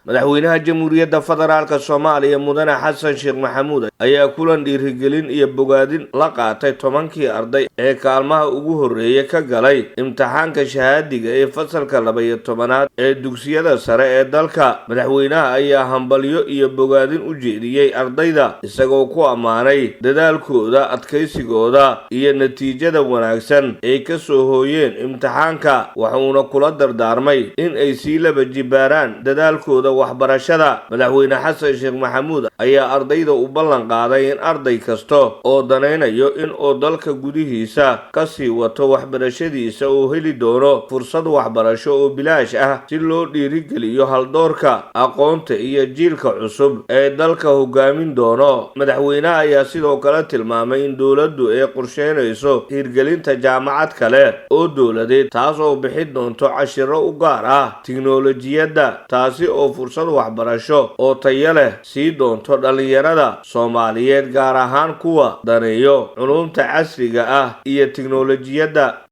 Madaxweynaha Jamhuuriyadda Federaalka Soomaaliya, Mudane Xasan Sheekh Maxamuud, ayaa kulan dhiirigelin iyo bogaadin la qaatay 10-kii arday ee kaalmaha ugu horreeya ka galay imtixaanka shahaadiga ee fasalka 12aad ee dugsiyada sare ee dalka. Madaxweynaha ayaa hambalyo iyo bogaadin u jeediyey ardayda, isagoo ku ammaanay dadaalkooda, adkaysigooda iyo natiijada wanaagsan ay ka soo hooyeen imtixaanka, waxuuna kula dardaarmay in ay sii laba jibaaraan dadaalkooda waxbarashada. Madaxweyne Xasan Sheekh Maxamuud ayaa ardayda u ballan qaaday in arday kasta oo danaynayo in uu dalka gudihiisa kasii wato waxbarashadiisa uu heli doono fursad waxbarasho oo bilaash ah, si loo dhiirigeliyo haldoorka aqoonta iyo jiilka cusub ee dalka hogaamin doono. Madaxweynaha ayaa sidoo kale tilmaamay in dowladdu ay qorsheynayso hirgelinta jaamacad kale oo dowladeed, taas oo bixi doonto cashiro u gaar ah tiknolojiyadda, taasi oo fursad waxbarasho oo tayo leh sii doonto dhalinyarada Soomaaliyeed, gaar ahaan kuwa daneeyo culuumta casriga ah iyo tiknolojiyadda.